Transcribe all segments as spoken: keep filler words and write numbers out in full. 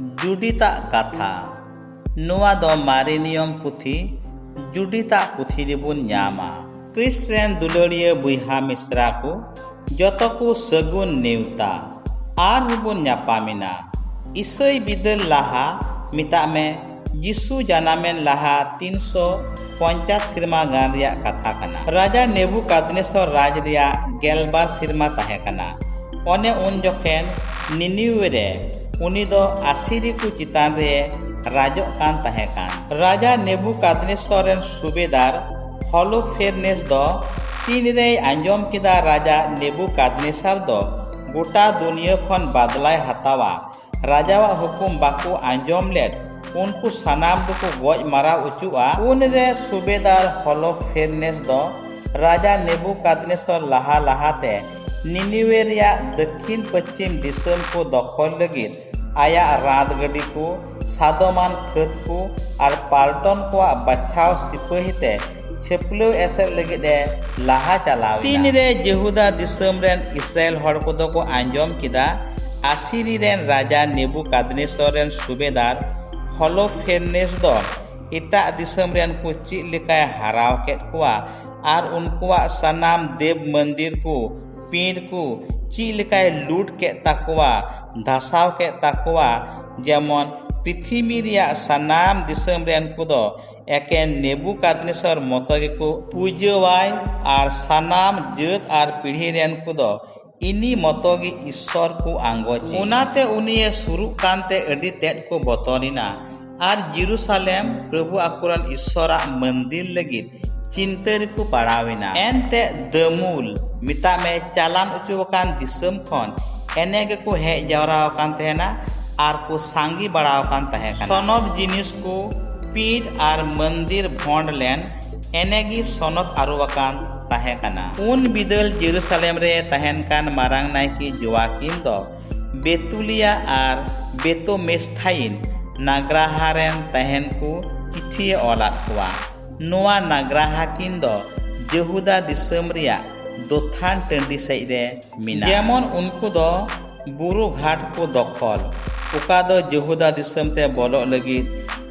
ᱡᱩᱰᱤᱛᱟᱜ ᱠᱟᱛᱷᱟ᱾ ᱱᱚᱣᱟ ᱫᱚ ᱢᱟᱨᱮ ᱱᱤᱭᱚᱢ ᱯᱩᱛᱷᱤ ᱡᱩᱰᱤᱛᱟᱜ ᱯᱩᱛᱷᱤ ᱨᱮᱵᱚᱱ ᱧᱟᱢᱟ᱾ ᱠᱨᱤᱥᱴ ᱨᱮᱱ ᱫᱩᱞᱟᱹᱲᱤᱭᱟᱹ ᱵᱚᱭᱦᱟ ᱢᱤᱥᱨᱟ ᱠᱚ, ᱡᱚᱛᱚ ᱠᱚ ᱥᱟᱹᱜᱩᱱ ᱱᱮᱣᱛᱟ᱾ ᱟᱨᱦᱚᱸ ᱵᱚᱱ ᱧᱟᱯᱟᱢᱮᱱᱟ᱾ ᱤᱥᱟᱹᱭ ᱵᱤᱫᱟᱹᱞ ᱞᱟᱦᱟ, ᱢᱮᱛᱟᱜ ᱢᱮ, ᱡᱤᱥᱩ ᱡᱟᱱᱟᱢᱮᱱ ᱞᱟᱦᱟ ᱛᱤᱱᱥᱚ ᱯᱚᱧᱪᱟᱥ ᱥᱮᱨᱢᱟ ᱜᱟᱱ ᱨᱮᱭᱟᱜ ᱠᱟᱛᱷᱟ ᱠᱟᱱᱟ᱾ ᱨᱟᱡᱟ ᱱᱮᱵᱩᱠᱟᱫᱱᱮᱥᱚᱨ ᱨᱟᱡᱽ ᱨᱮᱭᱟᱜ ᱜᱮᱞᱵᱟᱨ ᱥᱮᱨᱢᱟ ᱛᱟᱦᱮᱸ ᱠᱟᱱᱟ᱾ ᱚᱱᱮ ᱩᱱ ᱡᱚᱠᱷᱮᱱ ᱱᱤᱱᱤᱣᱮ ᱨᱮ ᱩᱱᱤ ᱫᱚ ᱟᱥᱤᱨᱤ ᱠᱚ ᱪᱮᱛᱟᱱ ᱨᱮ ᱨᱟᱡᱚᱜ ᱠᱟᱱ ᱛᱟᱦᱮᱸ ᱠᱟᱱ᱾ ᱨᱟᱡᱟ ᱱᱮᱵᱩᱠᱟᱫᱱᱮᱥᱚᱨ ᱨᱮᱱ ᱥᱩᱵᱮᱫᱟᱨ ᱦᱚᱞᱳᱯᱷᱮᱨᱱᱮᱥ ᱫᱚ ᱛᱤᱱᱨᱮᱭ ᱟᱸᱡᱚᱢ ᱠᱮᱫᱟ ᱨᱟᱡᱟ ᱱᱮᱵᱩᱠᱟᱫᱱᱮᱥᱟᱨ ᱫᱚ ᱜᱚᱴᱟ ᱫᱩᱱᱤᱭᱟᱹ ᱠᱷᱚᱱ ᱵᱟᱫᱞᱟᱭ ᱦᱟᱛᱟᱣᱟ, ᱨᱟᱡᱟᱣᱟᱜ ᱦᱩᱠᱩᱢ ᱵᱟᱠᱚ ᱟᱸᱡᱚᱢ ᱞᱮᱫ, ᱩᱱᱠᱩ ᱥᱟᱱᱟᱢ ᱫᱚᱠᱚ ᱜᱚᱡ ᱢᱟᱨᱟᱣ ᱚᱪᱚᱜᱼᱟ᱾ ᱩᱱᱨᱮ ᱥᱩᱵᱮᱫᱟᱨ ᱦᱚᱞᱳᱯᱷᱮᱨᱱᱮᱥ ᱫᱚ ᱨᱟᱡᱟ ᱱᱮᱵᱩᱠᱟᱫᱱᱮᱥᱚᱨ ᱞᱟᱦᱟ ᱞᱟᱦᱟᱛᱮ ᱱᱤᱱᱤᱣᱮ ᱨᱮᱭᱟᱜ ᱫᱟᱹᱠᱷᱤᱱ ᱯᱚᱪᱷᱤᱢ ᱫᱤᱥᱚᱢ ᱠᱚ ᱫᱚᱠᱷᱚᱞ ᱞᱟᱹᱜᱤᱫ ᱟᱭᱟᱜ ᱨᱟᱸᱫ ᱜᱟᱹᱰᱤ ᱠᱚ, ᱥᱟᱫᱚᱢᱟᱱ ᱯᱷᱟᱹᱫ ᱠᱚ ᱟᱨ ᱯᱟᱞᱴᱚᱱ ᱠᱚᱣᱟᱜ ᱵᱟᱪᱷᱟᱣ ᱥᱤᱯᱟᱹᱦᱤ ᱛᱮ ᱪᱷᱟᱹᱯᱞᱟᱹᱣ ᱮᱥᱮᱫ ᱞᱟᱹᱜᱤᱫ ᱮ ᱞᱟᱦᱟ ᱪᱟᱞᱟᱣ ᱮᱱᱟ᱾ ᱛᱤᱱᱨᱮ ᱡᱮᱦᱩᱫᱟ ᱫᱤᱥᱚᱢ ᱨᱮᱱ ᱤᱥᱨᱟᱭᱮᱞ ᱦᱚᱲ ᱠᱚᱫᱚ ᱠᱚ ᱟᱸᱡᱚᱢ ᱠᱮᱫᱟ, ᱟᱥᱤᱨᱤ ᱨᱮᱱ ᱨᱟᱡᱟ ᱱᱮᱵᱩᱠᱟᱫᱱᱮᱥᱚᱨ ᱨᱮᱱ ᱥᱩᱵᱮᱫᱟᱨ ᱦᱚᱞᱳᱯᱷᱮᱨᱱᱮᱥ ᱫᱚ ᱮᱴᱟᱜ ᱫᱤᱥᱚᱢ ᱨᱮᱱ ᱠᱚ ᱪᱮᱫ ᱞᱮᱠᱟᱭ ᱦᱟᱨᱟᱣ ᱠᱮᱫ ᱠᱚᱣᱟ ᱟᱨ ᱩᱱᱠᱩᱣᱟᱜ ᱥᱟᱱᱟᱢ ᱫᱮᱵ ᱢᱚᱱᱫᱤᱨ ᱠᱚ, ᱯᱤᱸᱰ ᱠᱚ ᱪᱮᱫ ᱞᱮᱠᱟᱭ ᱞᱩᱴ ᱠᱮᱫ ᱛᱟᱠᱚᱣᱟ, ᱫᱷᱟᱥᱟᱣ ᱠᱮᱫ ᱛᱟᱠᱚᱣᱟ, ᱡᱮᱢᱚᱱ ᱯᱨᱤᱛᱷᱤᱵᱤ ᱨᱮᱭᱟᱜ ᱥᱟᱱᱟᱢ ᱫᱤᱥᱚᱢ ᱨᱮᱱ ᱠᱚᱫᱚ ᱮᱠᱮᱱ ᱱᱮᱵᱩᱠᱟᱫᱱᱮᱥᱚᱨ ᱢᱚᱛᱚ ᱜᱮᱠᱚ ᱯᱩᱡᱟᱹᱣᱟᱭ ᱟᱨ ᱥᱟᱱᱟᱢ ᱡᱟᱹᱛ ᱟᱨ ᱯᱤᱲᱦᱤ ᱨᱮᱱ ᱠᱚᱫᱚ ᱤᱱᱤ ᱢᱚᱛᱚ ᱜᱮ ᱤᱥᱥᱚᱨ ᱠᱚ ᱟᱸᱜᱚᱪᱮ᱾ ᱚᱱᱟᱛᱮ ᱩᱱᱤᱭᱮ ᱥᱩᱨᱩᱜ ᱠᱟᱱᱛᱮ ᱟᱹᱰᱤ ᱛᱮᱫ ᱠᱚ ᱵᱚᱛᱚᱨ ᱮᱱᱟ᱾ ᱟᱨ ᱡᱮᱨᱩᱥᱟᱞᱮᱢ ᱯᱨᱚᱵᱷᱩ ᱟᱠᱚᱨᱮᱱ ᱤᱥᱥᱚᱨᱟᱜ ᱢᱚᱱᱫᱤᱨ ᱞᱟᱹᱜᱤᱫ ᱪᱤᱱᱛᱟᱹ ᱨᱮᱠᱚ ᱯᱟᱲᱟᱣ ᱮᱱᱟ᱾ ᱮᱱᱛᱮ ᱫᱟᱹᱢᱩᱞ, ᱢᱮᱛᱟᱜ ᱢᱮ, ᱪᱟᱞᱟᱱ ᱚᱪᱚ ᱟᱠᱟᱱ ᱫᱤᱥᱚᱢ ᱠᱷᱚᱱ ᱮᱱᱮ ᱜᱮᱠᱚ ᱦᱮᱡ ᱡᱟᱣᱨᱟ ᱟᱠᱟᱱ ᱛᱟᱦᱮᱱᱟ ᱟᱨ ᱠᱚ ᱥᱟᱸᱜᱮ ᱵᱟᱲᱟ ᱟᱠᱟᱱ ᱛᱟᱦᱮᱸ ᱠᱟᱱᱟ᱾ ᱥᱚᱱᱚᱛ ᱡᱤᱱᱤᱥ ᱠᱚ, ᱯᱤᱸᱰ ᱟᱨ ᱢᱚᱱᱫᱤᱨ ᱵᱷᱚᱸᱰ ᱞᱮᱱ ᱮᱱᱮ ᱜᱮ ᱥᱚᱱᱚᱛ ᱟᱹᱨᱩ ᱟᱠᱟᱱ ᱛᱟᱦᱮᱸ ᱠᱟᱱᱟ᱾ ᱩᱱ ᱵᱤᱫᱟᱹᱞ ᱡᱮᱨᱩᱥᱟᱞᱮᱢ ᱨᱮ ᱛᱟᱦᱮᱱ ᱠᱟᱱ ᱢᱟᱨᱟᱝ ᱱᱟᱭᱠᱮ ᱡᱳᱣᱟᱠᱤᱢ ᱫᱚ ᱵᱮᱛᱩᱞᱤᱭᱟ ᱟᱨ ᱵᱮᱛᱳᱢᱮᱥᱛᱷᱟᱭᱤᱱ ᱱᱟᱜᱽᱨᱟᱦᱟ ᱨᱮᱱ ᱛᱟᱦᱮᱱ ᱠᱚ ᱪᱤᱴᱷᱤᱭᱮ ᱚᱞᱟᱫ ᱠᱚᱣᱟ᱾ ᱱᱚᱣᱟ ᱱᱟᱜᱽᱨᱟᱦᱟ ᱠᱤᱱ ᱫᱚ ᱡᱮᱦᱩᱫᱟ ᱫᱤᱥᱚᱢ ᱨᱮᱭᱟᱜ ᱫᱚᱛᱷᱟᱱ ᱴᱟᱺᱰᱤ ᱥᱮᱡ ᱨᱮ ᱢᱮᱱᱟᱜᱼᱟ᱾ ᱡᱮᱢᱚᱱ ᱩᱱᱠᱩ ᱫᱚ ᱵᱩᱨᱩ ᱜᱷᱟᱴ ᱠᱚ ᱫᱚᱠᱷᱚᱞ, ᱚᱠᱟ ᱫᱚ ᱡᱮᱦᱩᱫᱟ ᱫᱤᱥᱚᱢ ᱛᱮ ᱵᱚᱞᱚᱜ ᱞᱟᱹᱜᱤᱫ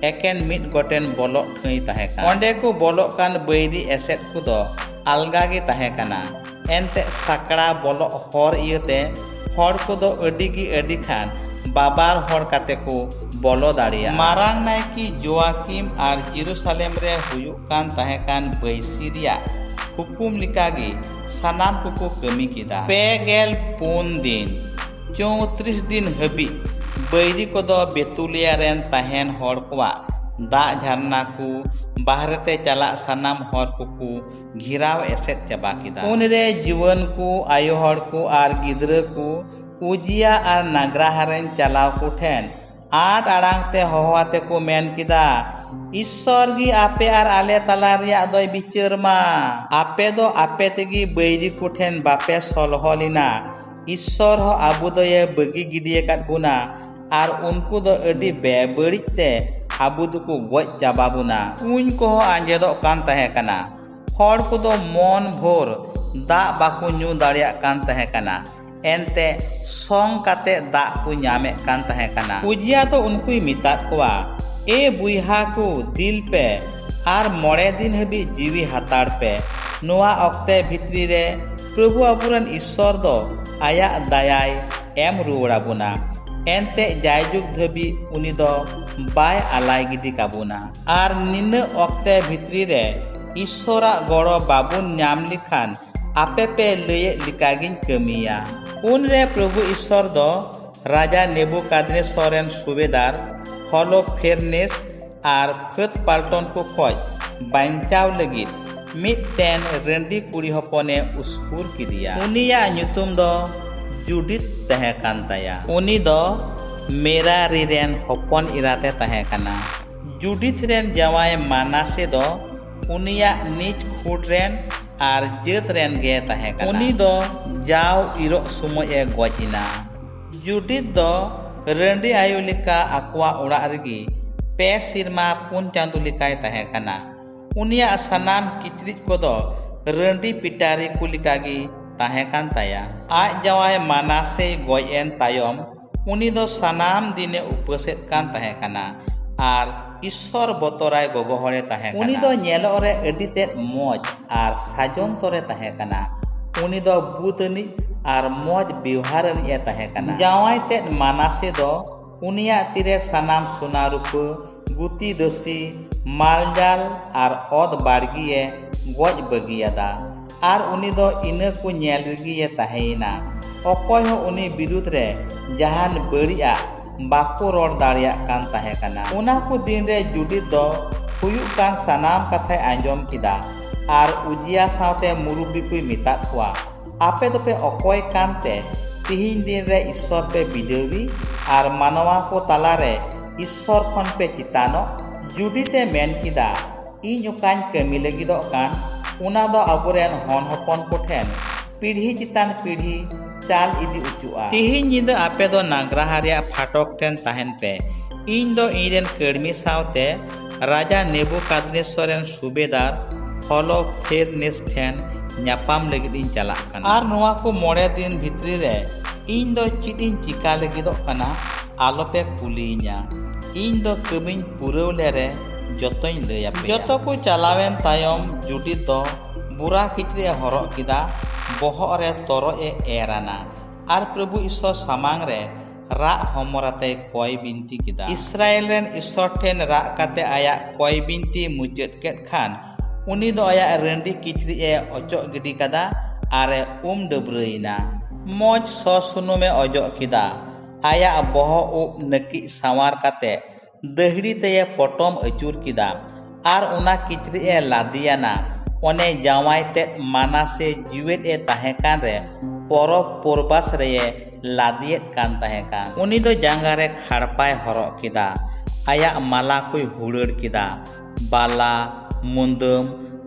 ᱮᱠᱮᱱ ᱢᱤᱫ ᱜᱚᱴᱮᱱ ᱵᱚᱞᱚᱜ ᱴᱷᱟᱹᱭ ᱛᱟᱦᱮᱸ ᱠᱟᱱᱟ᱾ ᱚᱸᱰᱮ ᱠᱚ ᱵᱚᱞᱚᱜ ᱠᱟᱱ ᱵᱟᱹᱭᱨᱤ ᱮᱥᱮᱫ ᱠᱚᱫᱚ ᱟᱞᱜᱟ ᱜᱮ ᱛᱟᱦᱮᱸ ᱠᱟᱱᱟ᱾ ᱮᱱᱛᱮ ᱥᱟᱠᱲᱟ ᱵᱚᱞᱚᱜ ᱦᱚᱨ ᱤᱭᱟᱹᱛᱮ ᱦᱚᱲ ᱠᱚᱫᱚ ᱟᱹᱰᱤ ᱜᱮ ᱟᱹᱰᱤ ᱠᱷᱟᱱ ᱵᱟᱵᱟᱨ ᱦᱚᱲ ᱠᱟᱛᱮ ᱠᱚ ᱵᱚᱞᱚ ᱫᱟᱲᱮᱭᱟᱜᱼᱟ᱾ ᱢᱟᱨᱟᱝ ᱱᱟᱭᱠᱮ ᱡᱳᱭᱟᱠᱤᱢ ᱟᱨ ᱡᱮᱨᱩᱥᱟᱞᱮᱢ ᱨᱮ ᱦᱩᱭᱩᱜ ᱠᱟᱱ ᱛᱟᱦᱮᱸ ᱠᱟᱱ ᱵᱟᱹᱭᱥᱤ ᱨᱮᱭᱟᱜ ᱦᱩᱠᱩᱢ ᱞᱮᱠᱟᱜᱮ ᱥᱟᱱᱟᱢ ᱠᱚᱠᱚ ᱠᱟᱹᱢᱤ ᱠᱮᱫᱟ᱾ ᱯᱮ ᱜᱮᱞ ᱯᱩᱱ ᱫᱤᱱ, ᱪᱳᱭᱛᱨᱤᱥ ᱫᱤᱱ ᱦᱟᱹᱵᱤᱡ ᱵᱟᱹᱭᱨᱤ ᱠᱚᱫᱚ ᱵᱮᱛᱩᱞᱤᱭᱟ ᱨᱮᱱ ᱛᱟᱦᱮᱱ ᱦᱚᱲ ᱠᱚᱣᱟᱜ ᱫᱟᱜ ᱡᱷᱟᱨᱱᱟ ᱠᱚ, ᱵᱟᱦᱨᱮ ᱛᱮ ᱪᱟᱞᱟᱜ ᱥᱟᱱᱟᱢ ᱦᱚᱨ ᱠᱚᱠᱚ ᱜᱷᱮᱨᱟᱣ ᱮᱥᱮᱫ ᱪᱟᱵᱟ ᱠᱮᱫᱟ᱾ ᱩᱱᱨᱮ ᱡᱩᱣᱟᱹᱱ ᱠᱚ, ᱟᱭᱳ ᱦᱚᱲ ᱠᱚ ᱟᱨ ᱜᱤᱫᱽᱨᱟᱹ ᱠᱚ ᱩᱡᱤᱭᱟ ᱟᱨ ᱱᱟᱜᱽᱨᱟᱦᱟ ᱨᱮᱱ ᱪᱟᱞᱟᱣ ᱠᱚ ᱴᱷᱮᱱ ᱟᱸᱴ ᱟᱲᱟᱝ ᱛᱮ ᱦᱚᱦᱚ ᱟᱛᱮ ᱠᱚ ᱢᱮᱱ ᱠᱮᱫᱟ, "ᱤᱥᱥᱚᱨ ᱜᱮ ᱟᱯᱮ ᱟᱨ ᱟᱞᱮ ᱛᱟᱞᱟ ᱨᱮᱭᱟᱜ ᱫᱚᱭ ᱵᱤᱪᱟᱹᱨ ᱢᱟ᱾ ᱟᱯᱮ ᱫᱚ ᱟᱯᱮ ᱛᱮᱜᱮ ᱵᱟᱹᱭᱨᱤ ᱠᱚᱴᱷᱮᱱ ᱵᱟᱯᱮ ᱥᱚᱞᱦᱚ ᱞᱮᱱᱟ᱾ ᱤᱥᱥᱚᱨ ᱦᱚᱸ ᱟᱵᱚ ᱫᱚᱭᱮ ᱵᱟᱹᱜᱤ ᱜᱤᱰᱤ ᱟᱠᱟᱫ ᱵᱚᱱᱟ ᱟᱨ ᱩᱱᱠᱩ ᱫᱚ ᱟᱹᱰᱤ ᱵᱮᱵᱟᱹᱲᱤᱡ ᱛᱮ ᱟᱵᱚ ᱫᱚᱠᱚ ᱜᱚᱡ ᱪᱟᱵᱟ ᱵᱚᱱᱟ᱾" ᱠᱩᱧ ᱠᱚᱦᱚᱸ ᱟᱸᱡᱮᱫᱚᱜ ᱠᱟᱱ ᱛᱟᱦᱮᱸ ᱠᱟᱱᱟ᱾ ᱦᱚᱲ ᱠᱚᱫᱚ ᱢᱚᱱ ᱵᱷᱳᱨ ᱫᱟᱜ ᱵᱟᱠᱚ ᱧᱩ ᱫᱟᱲᱮᱭᱟᱜ ᱠᱟᱱ ᱛᱟᱦᱮᱸ ᱠᱟᱱᱟ᱾ ᱮᱱᱛᱮ ᱥᱚᱝ ᱠᱟᱛᱮ ᱫᱟᱜ ᱠᱚ ᱧᱟᱢᱮᱫ ᱠᱟᱱ ᱛᱟᱦᱮᱸ ᱠᱟᱱᱟ᱾ ᱩᱡᱤᱭᱟ ᱫᱚ ᱩᱱᱠᱩᱭ ᱢᱮᱛᱟᱫ ᱠᱚᱣᱟ, "ᱮ ᱵᱚᱭᱦᱟ ᱠᱚ, ᱫᱤᱞ ᱯᱮ ᱟᱨ ᱢᱚᱬᱮ ᱫᱤᱱ ᱦᱟᱹᱵᱤᱡ ᱡᱤᱣᱤ ᱦᱟᱛᱟᱲ ᱯᱮ᱾ ᱱᱚᱣᱟ ᱚᱠᱛᱮ ᱵᱷᱤᱛᱨᱤ ᱨᱮ ᱯᱨᱚᱵᱷᱩ ᱟᱵᱚᱨᱮᱱ ᱤᱥᱥᱚᱨ ᱫᱚ ᱟᱭᱟᱜ ᱫᱟᱭᱟᱭ ᱮᱢ ᱨᱩᱣᱟᱹᱲ ᱟᱵᱚᱱᱟ᱾ ᱮᱱᱛᱮ ᱡᱟᱭᱡᱩᱜᱽ ᱫᱷᱟᱹᱵᱤᱡ ᱩᱱᱤ ᱫᱚ ᱵᱟᱭ ᱟᱞᱟᱭ ᱜᱤᱰᱤ ᱠᱟᱵᱚᱱᱟ᱾ ᱟᱨ ᱱᱤᱱᱟᱹᱜ ᱚᱠᱛᱮ ᱵᱷᱤᱛᱨᱤ ᱨᱮ ᱤᱥᱥᱚᱨᱟᱜ ᱜᱚᱲᱚ ᱵᱟᱵᱚᱱ ᱧᱟᱢ ᱞᱮᱠᱷᱟᱱ ᱟᱯᱮ ᱯᱮ ᱞᱟᱹᱭᱮᱫ ᱞᱮᱠᱟᱜᱤᱧ ᱠᱟᱹᱢᱤᱭᱟ᱾" ᱩᱱᱨᱮ ᱯᱨᱚᱵᱷᱩ ᱤᱥᱥᱚᱨ ᱫᱚ ᱨᱟᱡᱟ ᱱᱮᱵᱩᱠᱟᱫᱱᱮᱥᱚᱨ ᱨᱮᱱ ᱥᱩᱵᱮᱫᱟᱨ ᱦᱚᱞᱳᱯᱷᱮᱨᱱᱮᱥ ᱟᱨ ᱯᱷᱟᱹᱫ ᱯᱟᱞᱴᱚᱱ ᱠᱚ ᱠᱷᱚᱡ ᱵᱟᱧᱪᱟᱣ ᱞᱟᱹᱜᱤᱫ ᱢᱤᱫᱴᱮᱱ ᱨᱟᱺᱰᱤ ᱠᱩᱲᱤ ᱦᱚᱯᱚᱱᱮ ᱩᱥᱠᱩᱨ ᱠᱮᱫᱮᱭᱟ᱾ ᱩᱱᱤᱭᱟᱜ ᱧᱩᱛᱩᱢ ᱫᱚ ᱡᱩᱰᱤᱛ ᱛᱟᱦᱮᱸ ᱠᱟᱱ ᱛᱟᱭᱟ᱾ ᱩᱱᱤ ᱫᱚ ᱢᱮᱨᱟᱨᱤ ᱨᱮᱱ ᱦᱚᱯᱚᱱ ᱮᱨᱟᱛᱮ ᱛᱟᱦᱮᱸ ᱠᱟᱱᱟ᱾ ᱡᱩᱰᱤᱛ ᱨᱮᱱ ᱡᱟᱶᱟᱭ ᱢᱟᱱᱟᱥᱮ ᱫᱚ ᱩᱱᱤᱭᱟᱜ ᱱᱤᱡ ᱠᱷᱩᱴ ᱨᱮᱱ ᱟᱨ ᱡᱟᱹᱛ ᱨᱮᱱ ᱜᱮ ᱛᱟᱦᱮᱸ ᱠᱟᱱᱟ᱾ ᱩᱱᱤ ᱫᱚ ᱡᱟᱣ ᱤᱨᱚᱜ ᱥᱚᱢᱚᱭ ᱮ ᱜᱚᱡ ᱮᱱᱟ᱾ ᱡᱩᱰᱤᱛ ᱫᱚ ᱨᱟᱺᱰᱤ ᱟᱭᱳ ᱞᱮᱠᱟ ᱟᱠᱚᱣᱟᱜ ᱚᱲᱟᱜ ᱨᱮᱜᱮ ᱯᱮ ᱥᱮᱨᱢᱟ ᱯᱩᱱ ᱪᱟᱸᱫᱚ ᱞᱮᱠᱟᱭ ᱛᱟᱦᱮᱸ ᱠᱟᱱᱟ᱾ ᱩᱱᱤᱭᱟᱜ ᱥᱟᱱᱟᱢ ᱠᱤᱪᱨᱤᱡ ᱠᱚᱫᱚ ᱨᱟᱺᱰᱤ ᱯᱤᱴᱟᱨᱤ ᱠᱚ ᱞᱮᱠᱟᱜᱮ ᱛᱟᱦᱮᱸ ᱠᱟᱱ ᱛᱟᱭᱟ᱾ ᱟᱡ ᱡᱟᱶᱟᱭ ᱢᱟᱱᱟᱥᱮᱭ ᱜᱚᱡ ᱮᱱ ᱛᱟᱭᱚᱢ, ᱩᱱᱤ ᱫᱚ ᱥᱟᱱᱟᱢ ᱫᱤᱱᱮ ᱩᱯᱟᱹᱥᱮᱫ ᱠᱟᱱ ᱛᱟᱦᱮᱸ ᱠᱟᱱᱟ ᱟᱨ ᱤᱥᱥᱚᱨ ᱵᱚᱛᱚᱨᱟᱭ ᱜᱚᱜᱚ ᱦᱚᱲᱮ ᱛᱟᱦᱮᱸ ᱠᱟᱱᱟ᱾ ᱩᱱᱤ ᱫᱚ ᱧᱮᱞᱚᱜ ᱨᱮ ᱟᱹᱰᱤ ᱛᱮᱫ ᱢᱚᱡᱽ ᱟᱨ ᱥᱟᱡᱚᱱᱛᱚᱨᱮ ᱛᱟᱦᱮᱸ ᱠᱟᱱᱟ᱾ ᱩᱱᱤ ᱫᱚ ᱵᱩᱫ ᱟᱹᱱᱤᱡ ᱟᱨ ᱢᱚᱡᱽ ᱵᱮᱣᱦᱟᱨ ᱟᱹᱱᱤᱡ ᱮ ᱛᱟᱦᱮᱸ ᱠᱟᱱᱟ᱾ ᱡᱟᱶᱟᱭ ᱛᱮᱫ ᱢᱟᱱᱟᱥᱮ ᱫᱚ ᱩᱱᱤᱭᱟᱜ ᱛᱤᱨᱮ ᱥᱟᱱᱟᱢ ᱥᱚᱱᱟ ᱨᱩᱯᱟᱹ, ᱜᱩᱛᱤ ᱫᱟᱹᱥᱤ, ᱢᱟᱞᱡᱟᱞ ᱟᱨ ᱚᱛ ᱵᱟᱲᱜᱤᱭᱮ ᱜᱚᱡ ᱵᱟᱹᱜᱤᱭᱟᱫᱟ᱾ ᱟᱨ ᱩᱱᱤ ᱫᱚ ᱤᱱᱟᱹ ᱠᱚ ᱧᱮᱞ ᱨᱮᱜᱮᱭᱮ ᱛᱟᱦᱮᱸᱭᱮᱱᱟ᱾ ᱚᱠᱚᱭ ᱦᱚᱸ ᱩᱱᱤ ᱵᱤᱨᱩᱫᱽ ᱨᱮ ᱡᱟᱦᱟᱱ ᱵᱟᱹᱲᱤᱡᱟᱜ ᱵᱟᱠᱚ ᱨᱚᱲ ᱫᱟᱲᱮᱭᱟᱜ ᱠᱟᱱ ᱛᱟᱦᱮᱸ ᱠᱟᱱᱟ᱾ ᱚᱱᱟ ᱠᱚ ᱫᱤᱱ ᱨᱮ ᱡᱩᱰᱤᱛ ᱫᱚ ᱦᱩᱭᱩᱜ ᱠᱟᱱ ᱥᱟᱱᱟᱢ ᱠᱟᱛᱷᱟᱭ ᱟᱸᱡᱚᱢ ᱠᱮᱫᱟ᱾ ᱟᱨ ᱩᱡᱤᱭᱟ ᱥᱟᱶᱛᱮ ᱢᱩᱨᱩᱵᱵᱤ ᱠᱚᱭ ᱢᱮᱛᱟᱫ ᱠᱚᱣᱟ, ᱟᱯᱮ ᱫᱚᱯᱮ ᱚᱠᱚᱭ ᱠᱟᱱᱛᱮ ᱛᱤᱦᱤᱧ ᱫᱤᱱ ᱨᱮ ᱤᱥᱥᱚᱨ ᱯᱮ ᱵᱤᱰᱟᱹᱣᱤ ᱟᱨ ᱢᱟᱱᱣᱟ ᱠᱚ ᱛᱟᱞᱟᱨᱮ ᱤᱥᱥᱚᱨ ᱠᱷᱚᱱ ᱯᱮ ᱪᱮᱛᱟᱱᱚᱜ? ᱡᱩᱰᱤᱛ ᱮ ᱢᱮᱱ ᱠᱮᱫᱟ, ᱤᱧ ᱚᱠᱟᱧ ᱠᱟᱹᱢᱤ ᱞᱟᱹᱜᱤᱫᱚᱜ ᱠᱟᱱ, ᱚᱱᱟ ᱫᱚ ᱟᱵᱚᱨᱮᱱ ᱦᱚᱱ ᱦᱚᱯᱚᱱ ᱠᱚᱴᱷᱮᱱ ᱯᱤᱲᱦᱤ ᱪᱮᱛᱟᱱ ᱯᱤᱲᱦᱤ ᱪᱟᱞ ᱤᱫᱤ ᱚᱪᱚᱜᱼᱟ᱾ ᱛᱤᱦᱤᱧ ᱧᱤᱫᱟᱹ ᱟᱯᱮ ᱫᱚ ᱱᱟᱜᱽᱨᱟᱦᱟ ᱨᱮᱭᱟᱜ ᱯᱷᱟᱴᱚᱠ ᱴᱷᱮᱱ ᱛᱟᱦᱮᱱ ᱯᱮ᱾ ᱤᱧ ᱫᱚ ᱤᱧᱨᱮᱱ ᱠᱟᱹᱲᱢᱤ ᱥᱟᱶᱛᱮ ᱨᱟᱡᱟ ᱱᱮᱵᱩᱠᱟᱫᱱᱮᱥᱚᱨ ᱨᱮᱱ ᱥᱩᱵᱮᱫᱟᱨ ᱦᱚᱞᱚᱯᱷᱮᱨᱱᱮᱥ ᱴᱷᱮᱱ ᱧᱟᱯᱟᱢ ᱞᱟᱹᱜᱤᱫ ᱤᱧ ᱪᱟᱞᱟᱜ ᱠᱟᱱᱟ᱾ ᱟᱨ ᱱᱚᱣᱟ ᱠᱚ ᱢᱚᱬᱮ ᱫᱤᱱ ᱵᱷᱤᱛᱨᱤ ᱨᱮ ᱤᱧ ᱫᱚ ᱪᱮᱫ ᱤᱧ ᱪᱤᱠᱟ ᱞᱟᱹᱜᱤᱫᱚᱜ ᱠᱟᱱᱟ, ᱟᱞᱚᱯᱮ ᱠᱩᱞᱤᱭᱤᱧᱟ᱾ ᱤᱧ ᱫᱚ ᱠᱟᱹᱢᱤᱧ ᱯᱩᱨᱟᱹᱣ ᱞᱮᱨᱮ ᱡᱚᱛᱚᱧ ᱞᱟᱹᱭ ᱟᱯᱮᱭᱟ᱾ ᱡᱚᱛᱚ ᱠᱚ ᱪᱟᱞᱟᱣᱮᱱ ᱛᱟᱭᱚᱢ ᱡᱩᱰᱤᱛ ᱫᱚ ᱵᱩᱨᱟ ᱠᱤᱪᱨᱤᱡ ᱮ ᱦᱚᱨᱚᱜ ᱠᱮᱫᱟ, ᱵᱚᱦᱚᱜ ᱨᱮ ᱛᱚᱨᱚᱡ ᱮ ᱮᱨ ᱟᱱᱟ ᱟᱨ ᱯᱨᱚᱵᱷᱩ ᱤᱥᱥᱚᱨ ᱥᱟᱢᱟᱝ ᱨᱮ ᱨᱟᱜ ᱦᱚᱢᱚᱨ ᱟᱛᱮᱭ ᱠᱚᱭ ᱵᱤᱱᱛᱤ ᱠᱮᱫᱟ᱾ ᱤᱥᱨᱟᱭᱮᱞ ᱨᱮᱱ ᱤᱥᱥᱚᱨ ᱴᱷᱮᱱ ᱨᱟᱜ ᱠᱟᱛᱮ ᱟᱭᱟᱜ ᱠᱚᱭ ᱵᱤᱱᱛᱤ ᱢᱩᱪᱟᱹᱫ ᱠᱮᱫ ᱠᱷᱟᱱ, ᱩᱱᱤ ᱫᱚ ᱟᱭᱟᱜ ᱨᱟᱺᱰᱤ ᱠᱤᱪᱨᱤᱡ ᱮ ᱚᱪᱚᱜ ᱜᱤᱰᱤ ᱠᱟᱫᱟ ᱟᱨ ᱮ ᱩᱢ ᱰᱟᱹᱵᱽᱨᱟᱹᱭᱮᱱᱟ᱾ ᱢᱚᱡᱽ ᱥᱚ ᱥᱩᱱᱩᱢ ᱮ ᱚᱡᱚᱜ ᱠᱮᱫᱟ᱾ ᱟᱭᱟᱜ ᱵᱚᱦᱚᱜ ᱩᱵ ᱱᱟᱹᱠᱤᱡ ᱥᱟᱶᱟᱨ ᱠᱟᱛᱮ ᱫᱟᱹᱦᱲᱤ ᱛᱮᱭᱮ ᱯᱚᱴᱚᱢ ᱟᱹᱪᱩᱨ ᱠᱮᱫᱟ ᱟᱨ ᱚᱱᱟ ᱠᱤᱪᱨᱤᱡ ᱮ ᱞᱟᱫᱮᱭᱟᱱᱟ᱾ ᱚᱱᱮ ᱡᱟᱶᱟᱭ ᱛᱮᱫ ᱢᱟᱱᱟᱥᱮ ᱡᱤᱣᱮᱫ ᱮ ᱛᱟᱦᱮᱸ ᱠᱟᱱ ᱨᱮ ᱯᱚᱨᱚᱵᱽ ᱯᱚᱨᱵᱟᱥ ᱨᱮᱭᱮ ᱞᱟᱫᱮᱭᱮᱫ ᱠᱟᱱ ᱛᱟᱦᱮᱸ ᱠᱟᱱ᱾ ᱩᱱᱤ ᱫᱚ ᱡᱟᱸᱜᱟ ᱨᱮ ᱠᱷᱟᱲᱯᱟᱭ ᱦᱚᱨᱚᱜ ᱠᱮᱫᱟ, ᱟᱭᱟᱜ ᱢᱟᱞᱟ ᱠᱚᱭ ᱦᱩᱲᱟᱹᱲ ᱠᱮᱫᱟ, ᱵᱟᱞᱟ, ᱢᱩᱫᱟᱹᱢ,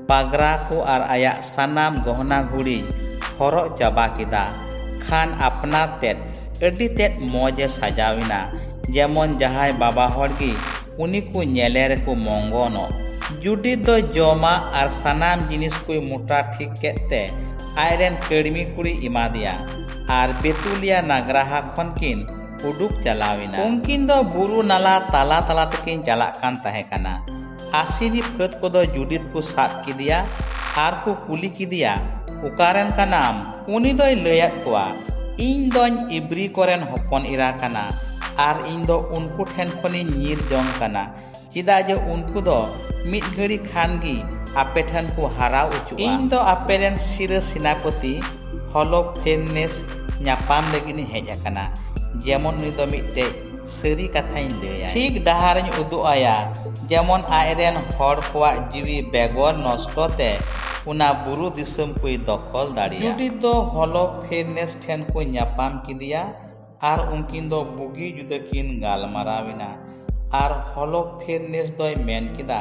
ᱯᱟᱜᱽᱨᱟ ᱠᱚ ᱟᱨ ᱟᱭᱟᱜ ᱥᱟᱱᱟᱢ ᱜᱚᱦᱱᱟ ᱜᱷᱩᱲᱤ ᱦᱚᱨᱚᱜ ᱪᱟᱵᱟ ᱠᱮᱫᱟ᱾ ᱠᱷᱟᱱ ᱟᱯᱱᱟᱨ ᱛᱮᱫ ᱟᱹᱰᱤ ᱛᱮᱫ ᱢᱚᱡᱽ ᱮ ᱥᱟᱡᱟᱣ ᱮᱱᱟ, ᱡᱮᱢᱚᱱ ᱡᱟᱦᱟᱸᱭ ᱵᱟᱵᱟ ᱦᱚᱲ ᱜᱮ ᱩᱱᱤ ᱠᱚ ᱧᱮᱞᱮ ᱨᱮᱠᱚ ᱢᱚᱝᱜᱚᱱᱚᱜ᱾ ᱡᱩᱰᱤᱛ ᱫᱚ ᱡᱚᱢᱟᱜ ᱟᱨ ᱥᱟᱱᱟᱢ ᱡᱤᱱᱤᱥ ᱠᱚᱭ ᱢᱚᱴᱟ ᱴᱷᱤᱠ ᱠᱮᱫ ᱛᱮ ᱟᱡᱨᱮᱱ ᱠᱟᱹᱲᱢᱤ ᱠᱩᱲᱤᱭ ᱮᱢᱟᱫᱮᱭᱟ ᱟᱨ ᱵᱮᱛᱩᱞᱤᱭᱟ ᱱᱟᱜᱽᱨᱟᱦᱟ ᱠᱷᱚᱱ ᱠᱤᱱ ᱩᱰᱩᱠ ᱪᱟᱞᱟᱣ ᱮᱱᱟ᱾ ᱩᱱᱠᱤᱱ ᱫᱚ ᱵᱩᱨᱩ ᱱᱟᱞᱟ ᱛᱟᱞᱟ ᱛᱟᱞᱟ ᱛᱮᱠᱤᱱ ᱪᱟᱞᱟᱜ ᱠᱟᱱ ᱛᱟᱦᱮᱸ ᱠᱟᱱᱟ᱾ ᱟᱥᱤᱨᱤ ᱯᱷᱟᱹᱫ ᱠᱚᱫᱚ ᱡᱩᱰᱤᱛ ᱠᱚ ᱥᱟᱵ ᱠᱮᱫᱮᱭᱟ ᱟᱨ ᱠᱚ ᱠᱩᱞᱤ ᱠᱮᱫᱮᱭᱟ, "ᱚᱠᱟᱨᱮᱱ ᱠᱟᱱᱟᱢ?" ᱩᱱᱤ ᱫᱚᱭ ᱞᱟᱹᱭᱟᱫ ᱠᱚᱣᱟ, "ᱤᱧ ᱫᱚᱧ ᱤᱵᱨᱤ ᱠᱚᱨᱮᱱ ᱦᱚᱯᱚᱱ ᱮᱨᱟ ᱠᱟᱱᱟ ᱟᱨ ᱤᱧ ᱫᱚ ᱩᱱᱠᱩ ᱴᱷᱮᱱ ᱠᱷᱚᱱᱤᱧ ᱧᱤᱨ ᱡᱚᱝ ᱠᱟᱱᱟ, ᱪᱮᱫᱟᱜ ᱡᱮ ᱩᱱᱠᱩ ᱫᱚ ᱢᱤᱫ ᱜᱷᱟᱹᱲᱤ ᱠᱷᱟᱱ ᱜᱮ ᱟᱯᱮ ᱴᱷᱮᱱ ᱠᱚ ᱦᱟᱨᱟᱣ ᱚᱪᱚᱜᱼᱟ᱾ ᱤᱧ ᱫᱚ ᱟᱯᱮ ᱨᱮᱱ ᱥᱤᱨᱟᱹ ᱥᱮᱱᱟᱯᱚᱛᱤ ᱦᱚᱞᱳᱯᱷᱮᱨᱱᱮᱥ ᱧᱟᱯᱟᱢ ᱞᱟᱹᱜᱤᱫ ᱤᱧ ᱦᱮᱡ ᱟᱠᱟᱱᱟ, ᱡᱮᱢᱚᱱ ᱩᱱᱤ ᱫᱚ ᱢᱤᱫᱴᱮᱡ ᱥᱟᱹᱨᱤ ᱠᱟᱛᱷᱟᱧ ᱞᱟᱹᱭᱟ᱾ ᱴᱷᱤᱠ ᱰᱟᱦᱟᱨᱤᱧ ᱩᱫᱩᱜ ᱟᱭᱟ, ᱡᱮᱢᱚᱱ ᱟᱡ ᱨᱮᱱ ᱦᱚᱲ ᱠᱚᱣᱟᱜ ᱡᱤᱣᱤ ᱵᱮᱜᱚᱨ ᱱᱚᱥᱴᱚ ᱛᱮ ᱚᱱᱟ ᱵᱩᱨᱩ ᱫᱤᱥᱚᱢ ᱠᱚᱭ ᱫᱚᱠᱷᱚᱞ ᱫᱟᱲᱮᱭᱟᱜ᱾" ᱡᱩᱰᱤᱛ ᱫᱚ ᱦᱚᱞᱳᱯᱷᱮᱨᱱᱮᱥ ᱴᱷᱮᱱ ᱠᱚ ᱧᱟᱯᱟᱢ ᱠᱮᱫᱮᱭᱟ ᱟᱨ ᱩᱱᱠᱤᱱ ᱫᱚ ᱵᱩᱜᱤ ᱡᱩᱫᱟᱹ ᱠᱤᱱ ᱜᱟᱞᱢᱟᱨᱟᱣ ᱮᱱᱟ᱾ ᱟᱨ ᱦᱚᱞᱳᱯᱷᱮᱨᱱᱮᱥ ᱫᱚᱭ ᱢᱮᱱ ᱠᱮᱫᱟ,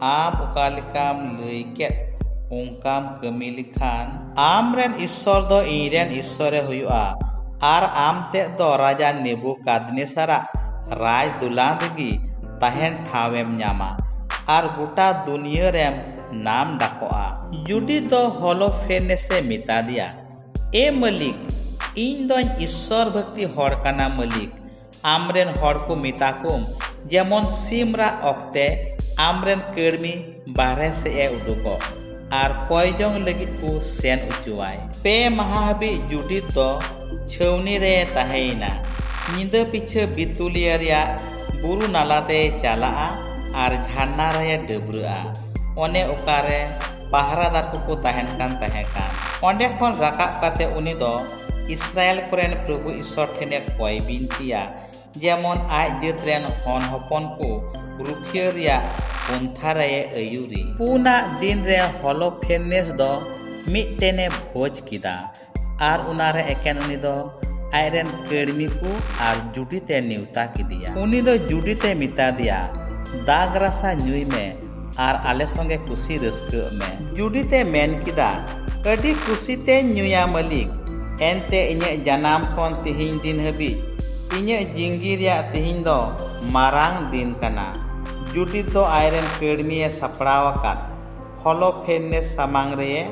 "ᱟᱢ ᱚᱠᱟ ᱞᱮᱠᱟᱢ ᱞᱟᱹᱭ ᱠᱮᱫ, ᱚᱱᱠᱟᱢ ᱠᱟᱹᱢᱤ ᱞᱮᱠᱷᱟᱱ, ᱟᱢ ᱨᱮᱱ ᱤᱥᱥᱚᱨ ᱫᱚ ᱤᱧ ᱨᱮᱱ ᱤᱥᱥᱚᱨᱮ ᱦᱩᱭᱩᱜᱼᱟ, ᱟᱨ ᱟᱢ ᱛᱮᱫ ᱫᱚ ᱨᱟᱡᱟ ᱱᱮᱵᱩᱠᱟᱫᱱᱮᱥᱟᱨᱟᱜ ᱨᱟᱡᱽ ᱫᱚᱞᱟᱱ ᱨᱮᱜᱮ ᱛᱟᱦᱮᱱ ᱴᱷᱟᱶᱮᱢ ᱧᱟᱢᱟ, ᱟᱨ ᱜᱚᱴᱟ ᱫᱩᱱᱤᱭᱟᱹ ᱨᱮᱢ ᱱᱟᱢ ᱰᱟᱠᱚᱜᱼᱟ᱾" ᱡᱩᱰᱤᱛ ᱫᱚ ᱦᱚᱞᱳᱯᱷᱮᱨᱱᱮᱥᱮ ᱢᱮᱛᱟ ᱫᱮᱭᱟ, "ᱮ ᱢᱟᱹᱞᱤᱠ, ᱤᱧ ᱫᱚᱧ ᱤᱥᱥᱚᱨ ᱵᱷᱟᱹᱠᱛᱤ ᱦᱚᱲ ᱠᱟᱱᱟ ᱢᱟᱹᱞᱤᱠ᱾ ᱟᱢ ᱨᱮᱱ ᱦᱚᱲ ᱠᱚ ᱢᱮᱛᱟ ᱠᱚᱢ, ᱡᱮᱢᱚᱱ ᱥᱤᱢ ᱨᱟᱜ ᱚᱠᱛᱮ ᱟᱢ ᱨᱮᱱ ᱠᱟᱹᱲᱢᱤ ᱵᱟᱦᱨᱮ ᱥᱮᱫ ᱮ ᱩᱰᱩᱠᱚᱜ ᱟᱨ ᱠᱚᱭ ᱡᱚᱝ ᱞᱟᱹᱜᱤᱫ ᱠᱚ ᱥᱮᱱ ᱚᱪᱚᱣᱟᱭ᱾" ᱯᱮ ᱢᱟᱦᱟ ᱦᱟᱹᱵᱤᱡ ᱡᱩᱰᱤᱛ ᱫᱚ ᱪᱷᱟᱹᱣᱱᱤ ᱨᱮ ᱛᱟᱦᱮᱸᱭᱮᱱᱟ᱾ ᱧᱤᱫᱟᱹ ᱯᱤᱪᱷᱟᱹ ᱵᱤᱛᱩᱞᱤᱭᱟ ᱨᱮᱭᱟᱜ ᱵᱩᱨᱩ ᱱᱟᱞᱟ ᱛᱮᱭ ᱪᱟᱞᱟᱜᱼᱟ ᱟᱨ ᱡᱷᱟᱨᱱᱟ ᱨᱮᱭ ᱰᱟᱹᱵᱽᱨᱟᱹᱜᱼᱟ, ᱚᱱᱮ ᱚᱠᱟᱨᱮ ᱯᱟᱦᱨᱟᱫᱟᱨ ᱠᱚᱠᱚ ᱛᱟᱦᱮᱱ ᱠᱟᱱ ᱛᱟᱦᱮᱸ ᱠᱟᱱ᱾ ᱚᱸᱰᱮ ᱠᱷᱚᱱ ᱨᱟᱠᱟᱵ ᱠᱟᱛᱮ ᱩᱱᱤ ᱫᱚ ᱤᱥᱨᱟᱭᱮᱞ ᱠᱚᱨᱮᱱ ᱯᱨᱚᱵᱷᱩ ᱤᱥᱥᱚᱨ ᱴᱷᱮᱱᱮ ᱠᱚᱭ ᱵᱤᱱᱛᱤᱭᱟ, ᱡᱮᱢᱚᱱ ᱟᱡ ᱡᱟᱹᱛ ᱨᱮᱱ ᱦᱚᱱ ᱦᱚᱯᱚᱱ ᱠᱚ ᱨᱩᱠᱷᱤᱭᱟᱹ ᱨᱮᱭᱟᱜ ᱯᱚᱱᱛᱷᱟ ᱨᱮᱭ ᱟᱹᱭᱩᱨᱤ᱾ ᱯᱩᱱᱟᱜ ᱫᱤᱱ ᱨᱮ ᱦᱚᱞᱳᱯᱷᱮᱨᱱᱮᱥ ᱫᱚ ᱢᱤᱫᱴᱮᱱᱮ ᱵᱷᱚᱡᱽ ᱠᱮᱫᱟ ᱟᱨ ᱚᱱᱟᱨᱮ ᱮᱠᱮᱱ ᱩᱱᱤ ᱫᱚ ᱟᱡ ᱨᱮᱱ ᱠᱟᱹᱲᱢᱤ ᱠᱚ ᱟᱨ ᱡᱩᱰᱤᱛ ᱮ ᱱᱮᱣᱛᱟ ᱠᱮᱫᱮᱭᱟ᱾ ᱩᱱᱤ ᱫᱚ ᱡᱩᱰᱤᱛ ᱮ ᱢᱮᱛᱟ ᱫᱮᱭᱟ, "ᱫᱟᱜᱽ ᱨᱟᱥᱟ ᱧᱩᱭ ᱢᱮ ᱟᱨ ᱟᱞᱮ ᱥᱚᱸᱜᱮ ᱠᱩᱥᱤ ᱨᱟᱹᱥᱠᱟᱹᱜ ᱢᱮ᱾" ᱡᱩᱰᱤᱛ ᱮ ᱢᱮᱱ ᱠᱮᱫᱟ, "ᱟᱹᱰᱤ ᱠᱩᱥᱤ ᱛᱮᱧ ᱧᱩᱭᱟ ᱢᱟᱹᱞᱤᱠ, ᱮᱱᱛᱮ ᱤᱧᱟᱹᱜ ᱡᱟᱱᱟᱢ ᱠᱷᱚᱱ ᱛᱮᱦᱮᱧ ᱫᱤᱱ ᱦᱟᱹᱵᱤᱡ ᱤᱧᱟᱹᱜ ᱡᱤᱱᱜᱤ ᱨᱮᱭᱟᱜ ᱛᱮᱦᱮᱧ ᱫᱚ ᱢᱟᱨᱟᱝ ᱫᱤᱱ ᱠᱟᱱᱟ᱾" ᱡᱩᱰᱤᱛ ᱫᱚ ᱟᱡ ᱨᱮᱱ ᱠᱟᱹᱲᱢᱤᱭᱮ ᱥᱟᱯᱲᱟᱣ ᱟᱠᱟᱫ ᱦᱚᱞᱳᱯᱷᱮᱨᱱᱮᱥ ᱥᱟᱢᱟᱝ ᱨᱮᱭᱮ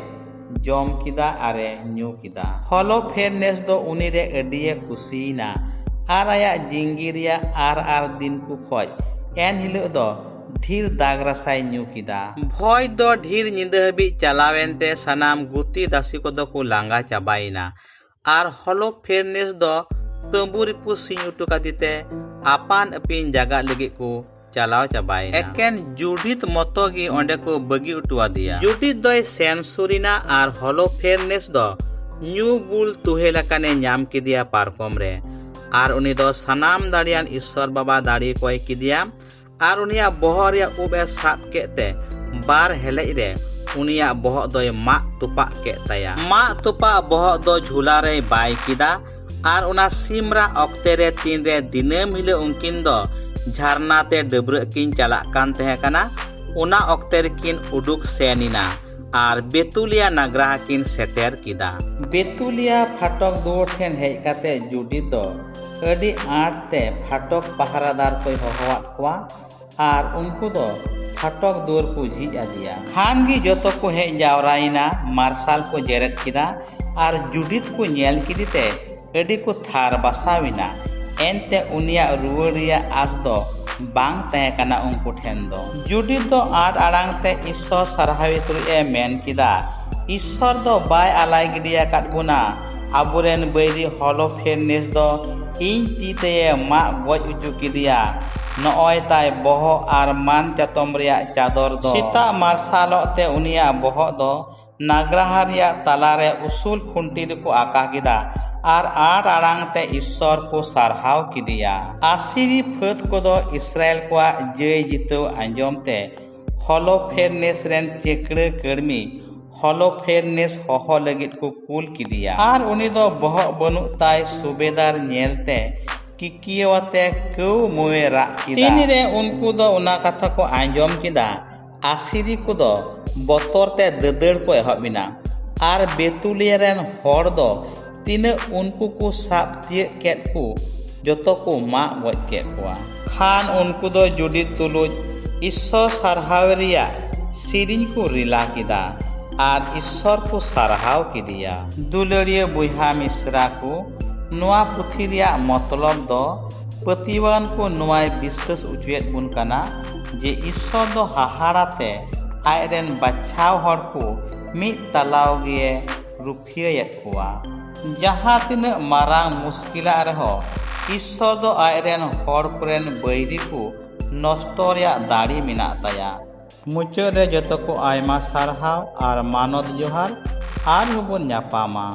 ᱡᱚᱢ ᱠᱮᱫᱟ ᱟᱨᱮ ᱧᱩ ᱠᱮᱫᱟ᱾ ᱦᱚᱞᱳᱯᱷᱮᱨᱱᱮᱥ ᱫᱚ ᱩᱱᱤ ᱨᱮ ᱟᱹᱰᱤᱭᱮ ᱠᱩᱥᱤᱭᱮᱱᱟ ᱟᱨ ᱟᱭᱟᱜ ᱡᱤᱸᱜᱤ ᱨᱮᱭᱟᱜ ᱟᱨ ᱟᱨ ᱫᱤᱱ ᱠᱚ ᱠᱷᱚᱡ ᱮᱱ ᱦᱤᱞᱳᱜ ᱫᱚ ᱰᱷᱮᱨ ᱫᱟᱜᱽ ᱨᱟᱥᱟᱭ ᱧᱩ ᱠᱮᱫᱟ᱾ ᱵᱷᱚᱭ ᱫᱚ ᱰᱷᱮᱨ ᱧᱤᱫᱟᱹ ᱦᱟᱹᱵᱤᱡ ᱪᱟᱞᱟᱣ ᱮᱱᱛᱮ ᱥᱟᱱᱟᱢ ᱜᱩᱛᱤ ᱫᱟᱥᱤ ᱠᱚᱫᱚ ᱠᱚ ᱞᱟᱸᱜᱟ ᱪᱟᱵᱟᱭᱮᱱᱟ᱾ ᱟᱨ ᱦᱚᱞᱚᱯᱷᱮᱨᱱᱮᱥ ᱫᱚ ᱛᱟᱹᱵᱩ ᱨᱮᱠᱚ ᱥᱤᱧ ᱦᱚᱴᱚ ᱠᱟᱫᱮ ᱛᱮ ᱟᱯᱟᱱ ᱟᱹᱯᱤᱱ ᱡᱟᱜᱟᱜ ᱞᱟᱹᱜᱤᱫ ᱠᱚ ᱪᱟᱞᱟᱣ ᱪᱟᱵᱟᱭᱮᱱᱟ᱾ ᱮᱠᱮᱱ ᱡᱩᱰᱤᱛ ᱢᱚᱛᱚ ᱜᱮ ᱚᱸᱰᱮ ᱠᱚ ᱵᱟᱹᱜᱤ ᱦᱚᱴᱚ ᱟᱫᱮᱭᱟ᱾ ᱡᱩᱰᱤᱛ ᱫᱚᱭ ᱥᱮᱱ ᱥᱩᱨ ᱮᱱᱟ ᱟᱨ ᱦᱚᱞᱚᱯᱷᱮᱨᱱᱮᱥ ᱫᱚ ᱧᱩ ᱵᱩᱞ ᱛᱩᱦᱮᱞ ᱟᱠᱟᱱᱮ ᱧᱟᱢ ᱠᱮᱫᱮᱭᱟ ᱯᱟᱨᱠᱚᱢ ᱨᱮ᱾ ᱟᱨ ᱩᱱᱤ ᱫᱚ ᱥᱟᱱᱟᱢ ᱫᱟᱲᱮᱭᱟᱱ ᱤᱥᱥᱚᱨ ᱵᱟᱵᱟ ᱫᱟᱲᱮ ᱠᱚᱭ ᱠᱮᱫᱮᱭᱟ᱾ ᱟᱨ ᱩᱱᱤᱭᱟᱜ ᱵᱚᱦᱚᱜ ᱨᱮᱭᱟᱜ ᱩᱵ ᱮ ᱥᱟᱵ ᱠᱮᱫ ᱛᱮ ᱵᱟᱨ ᱦᱮᱞᱮᱡ ᱨᱮ ᱩᱱᱤᱭᱟᱜ ᱵᱚᱦᱚᱜ ᱫᱚᱭ ᱢᱟᱜ ᱛᱚᱯᱟᱜ ᱠᱮᱫ ᱛᱟᱭᱟ᱾ ᱢᱟᱜ ᱛᱚᱯᱟᱜ ᱵᱚᱦᱚᱜ ᱫᱚ ᱡᱷᱩᱞᱟ ᱨᱮᱭ ᱵᱟᱭ ᱠᱮᱫᱟ᱾ ᱟᱨ ᱚᱱᱟ ᱥᱤᱢ ᱨᱟᱜ ᱚᱠᱛᱮ ᱨᱮ ᱛᱤᱱᱨᱮ ᱫᱤᱱᱟᱹᱢ ᱦᱤᱞᱳᱜ ᱩᱱᱠᱤᱱ ᱫᱚ ᱡᱷᱟᱨᱱᱟ ᱛᱮ ᱰᱟᱹᱵᱽᱨᱟᱹᱜ ᱠᱤᱱ ᱪᱟᱞᱟᱜ ᱠᱟᱱ ᱛᱟᱦᱮᱸ ᱠᱟᱱᱟ, ᱚᱱᱟ ᱚᱠᱛᱮ ᱨᱮᱠᱤᱱ ᱩᱰᱩᱠ ᱥᱮᱱ ᱮᱱᱟ ᱟᱨ ᱵᱮᱛᱩᱞᱤᱭᱟ ᱱᱟᱜᱽᱨᱟᱦᱟ ᱠᱤᱱ ᱥᱮᱴᱮᱨ ᱠᱮᱫᱟ᱾ ᱵᱮᱛᱩᱞᱤᱭᱟ ᱯᱷᱟᱴᱚᱠ ᱫᱩᱣᱟᱹᱨ ᱴᱷᱮᱱ ᱦᱮᱡ ᱠᱟᱛᱮ ᱡᱩᱰᱤᱛ ᱫᱚ ᱟᱹᱰᱤ ᱟᱸᱴ ᱛᱮ ᱯᱷᱟᱴᱚᱠ ᱯᱟᱦᱟᱨᱟᱫᱟᱨ ᱠᱚᱭ ᱦᱚᱦᱚᱣᱟᱫ ᱠᱚᱣᱟ ᱟᱨ ᱩᱱᱠᱩ ᱫᱚ ᱯᱷᱟᱴᱚᱠ ᱫᱩᱣᱟᱹᱨ ᱠᱚ ᱡᱷᱤᱡ ᱟᱫᱮᱭᱟ᱾ ᱠᱷᱟᱱ ᱜᱮ ᱡᱚᱛᱚ ᱠᱚ ᱦᱮᱡ ᱡᱟᱣᱨᱟᱭᱮᱱᱟ, ᱢᱟᱨᱥᱟᱞ ᱠᱚ ᱡᱮᱨᱮᱫ ᱠᱮᱫᱟ ᱟᱨ ᱡᱩᱰᱤᱛ ᱠᱚ ᱧᱮᱞ ᱠᱮᱫᱮ ᱛᱮ ᱟᱹᱰᱤ ᱠᱚ ᱛᱷᱟᱨ ᱵᱟᱥᱟᱣ ᱮᱱᱟ᱾ ᱮᱱᱛᱮ ᱩᱱᱤᱭᱟᱜ ᱨᱩᱣᱟᱹᱲ ᱨᱮᱭᱟᱜ ᱟᱸᱥ ᱫᱚ ᱵᱟᱝ ᱛᱟᱦᱮᱸ ᱠᱟᱱᱟ ᱩᱱᱠᱩ ᱴᱷᱮᱱ ᱫᱚ᱾ ᱡᱩᱰᱤᱛ ᱫᱚ ᱟᱸᱴ ᱟᱲᱟᱝ ᱛᱮ ᱤᱥᱥᱚᱨ ᱥᱟᱨᱦᱟᱣᱤ ᱛᱩᱞᱩᱡ ᱮ ᱢᱮᱱ ᱠᱮᱫᱟ, ᱤᱥᱥᱚᱨ ᱫᱚ ᱵᱟᱭ ᱟᱞᱟᱭ ᱜᱤᱰᱤ ᱟᱠᱟᱫ ᱵᱚᱱᱟ᱾ ᱟᱵᱚᱨᱮᱱ ᱵᱟᱹᱭᱨᱤ ᱦᱚᱞᱚᱯᱷᱮᱨᱱᱮᱥ ᱫᱚ ᱤᱧ ᱛᱤ ᱛᱮᱭᱮ ᱢᱟᱜ ᱜᱚᱡ ᱦᱚᱪᱚ ᱠᱮᱫᱮᱭᱟ᱾ ᱱᱚᱜᱼᱚᱭ ᱛᱟᱭ ᱵᱚᱦᱚᱜ ᱟᱨ ᱢᱟᱱ ᱪᱟᱛᱚᱢ ᱨᱮᱭᱟᱜ ᱪᱟᱫᱚᱨ ᱫᱚ᱾ ᱥᱮᱛᱟᱜ ᱢᱟᱨᱥᱟᱞᱚᱜ ᱛᱮ ᱩᱱᱤᱭᱟᱜ ᱵᱚᱦᱚᱜ ᱫᱚ ᱱᱟᱜᱽᱨᱟᱦᱟ ᱨᱮᱭᱟᱜ ᱛᱟᱞᱟᱨᱮ ᱩᱥᱩᱞ ᱠᱷᱩᱱᱴᱤ ᱨᱮᱠᱚ ᱟᱠᱟ ᱠᱮᱫᱟ ᱟᱨ ᱟᱸᱴ ᱟᱲᱟᱝ ᱛᱮ ᱤᱥᱥᱚᱨ ᱠᱚ ᱥᱟᱨᱦᱟᱣ ᱠᱮᱫᱮᱭᱟ᱾ ᱟᱥᱤᱨᱤ ᱯᱷᱟᱹᱫ ᱠᱚᱫᱚ ᱤᱥᱨᱟᱭᱮᱞ ᱠᱚᱣᱟᱜ ᱡᱟᱹᱭ ᱡᱤᱛᱟᱹᱣ ᱟᱸᱡᱚᱢ ᱛᱮ ᱦᱚᱞᱚᱯᱷᱮᱨᱱᱮᱥ ᱨᱮᱱ ᱪᱟᱹᱠᱲᱟᱹ ᱠᱟᱹᱲᱢᱤ ᱦᱚᱞᱚᱯᱷᱮᱨᱱᱮᱥ ᱦᱚᱦᱚ ᱞᱟᱹᱜᱤᱫ ᱠᱚ ᱠᱩᱞ ᱠᱮᱫᱮᱭᱟ᱾ ᱟᱨ ᱩᱱᱤ ᱫᱚ ᱵᱚᱦᱚᱜ ᱵᱟᱹᱱᱩᱜ ᱛᱟᱭ ᱥᱩᱵᱮᱫᱟᱨ ᱧᱮᱞᱛᱮ ᱠᱤᱠᱤᱭᱟᱹᱣᱟᱛᱮ ᱠᱟᱹᱣ ᱢᱟᱹᱣᱮ ᱨᱟᱜ ᱠᱮᱫᱟ᱾ ᱛᱤᱱᱨᱮ ᱩᱱᱠᱩ ᱫᱚ ᱚᱱᱟ ᱠᱟᱛᱷᱟ ᱠᱚ ᱟᱸᱡᱚᱢ ᱠᱮᱫᱟ, ᱟᱥᱤᱨᱤ ᱠᱚᱫᱚ ᱵᱚᱛᱚᱨ ᱛᱮ ᱫᱟᱹᱫᱟᱹᱲ ᱠᱚ ᱮᱦᱚᱵ ᱮᱱᱟ᱾ ᱟᱨ ᱵᱮᱛᱩᱞᱤᱭᱟ ᱨᱮᱱ ᱦᱚᱲ ᱫᱚ ᱛᱤᱱᱟᱹᱜ ᱩᱱᱠᱩ ᱠᱚ ᱥᱟᱵ ᱛᱤᱭᱟᱹᱜ ᱠᱮᱫ ᱠᱚ, ᱡᱚᱛᱚ ᱠᱚ ᱢᱟᱜ ᱜᱚᱡ ᱠᱮᱫ ᱠᱚᱣᱟ᱾ ᱠᱷᱟᱱ ᱩᱱᱠᱩ ᱫᱚ ᱡᱩᱰᱤᱛ ᱛᱩᱞᱩᱡ ᱤᱥᱥᱚᱨ ᱥᱟᱨᱦᱟᱣ ᱨᱮᱭᱟᱜ ᱥᱮᱨᱮᱧ ᱠᱚ ᱨᱤᱞᱟ ᱠᱮᱫᱟ ᱟᱨ ᱤᱥᱥᱚᱨ ᱠᱚ ᱥᱟᱨᱦᱟᱣ ᱠᱮᱫᱮᱭᱟ᱾ ᱫᱩᱞᱟᱹᱲᱤᱭᱟᱹ ᱵᱚᱭᱦᱟ ᱢᱤᱥᱨᱟ ᱠᱚ, ᱱᱚᱣᱟ ᱯᱩᱛᱷᱤ ᱨᱮᱭᱟᱜ ᱢᱚᱛᱞᱚᱵ ᱫᱚ ᱯᱟᱹᱛᱭᱟᱹᱣᱟᱱ ᱠᱚ ᱱᱚᱣᱟᱭ ᱵᱤᱥᱥᱟᱹᱥ ᱚᱪᱚᱭᱮᱫ ᱵᱚᱱ ᱠᱟᱱᱟ ᱡᱮ ᱤᱥᱥᱚᱨ ᱫᱚ ᱦᱟᱦᱟᱲᱟᱛᱮ ᱟᱡᱨᱮᱱ ᱵᱟᱪᱷᱟᱣ ᱦᱚᱲ ᱠᱚ ᱢᱤᱫ ᱛᱟᱞᱟᱣ ᱜᱮᱭᱮ ᱨᱩᱠᱷᱤᱭᱟᱹᱭᱮᱫ ᱠᱚᱣᱟ᱾ ᱡᱟᱦᱟᱸ ᱛᱤᱱᱟᱹᱜ ᱢᱟᱨᱟᱝ ᱢᱩᱥᱠᱤᱞᱟᱜ ᱨᱮᱦᱚᱸ ᱤᱥᱥᱚᱨ ᱫᱚ ᱟᱡᱨᱮᱱ ᱦᱚᱲ ᱠᱚᱨᱮᱱ ᱵᱟᱹᱭᱨᱤ ᱠᱚ ᱱᱚᱥᱴᱚ ᱨᱮᱭᱟᱜ ᱫᱟᱲᱮ ᱢᱮᱱᱟᱜ ᱛᱟᱭᱟ᱾ ᱢᱩᱪᱟᱹᱫ ᱨᱮ ᱡᱚᱛᱚ ᱠᱚ ᱟᱭᱢᱟ ᱥᱟᱨᱦᱟᱣ ᱟᱨ ᱢᱟᱱᱚᱛ ᱡᱚᱦᱟᱨ, ᱟᱨᱦᱚᱸ ᱵᱚᱱ ᱧᱟᱯᱟᱢᱟ᱾